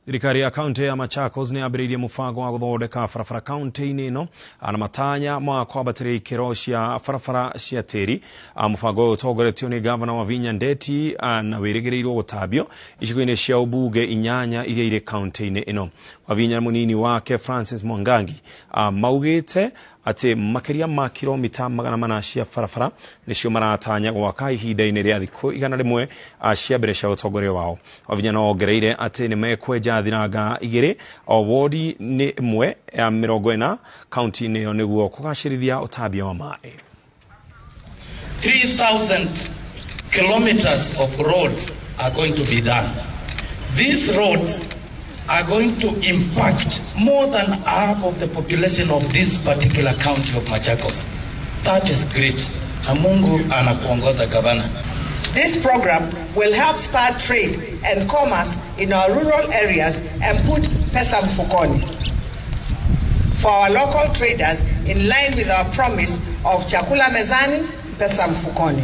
Thirikari ya kaunti ya Machakos nĩ yambĩrĩirie mũbango wa gũthondeka barabara kaunti-inĩ ĩno na matanya ma kwambatĩria ikĩro cia barabara cia tĩri. Mũbango ũyũ ũtongoretio nĩ gavana Wavinya Ndeti na wĩrĩgĩrĩirwo gũtambio icigo-inĩ cia ũmbunge 8 iria irĩ kaunti-inĩ ĩno. Wavinya na mũnini wake Francis Mwangangi maugĩte atĩ makĩria ma kilomita 400 cia barabara nĩcio maratanya gwaka ihinda-inĩ rĩa thikũ 100 cia mbere cia ũtongoria wao. Wavinya no ongereire atĩ nĩ mekwenja thiranga 2 o wodi nĩ ĩmwe ya 40 kaunti-inĩ ĩyo nĩguo kũgacĩrithia ũtambia wa maĩ. 3,000 kilometers of roads are going to be done. These roads are going to impact more than half of the population of this particular county of Machakos. That is great. Na Mungu anakuongoza, gavana. This program will help spur trade and commerce in our rural areas and put pesa mfukoni for our local traders in line with our promise of chakula mezani, pesa mfukoni.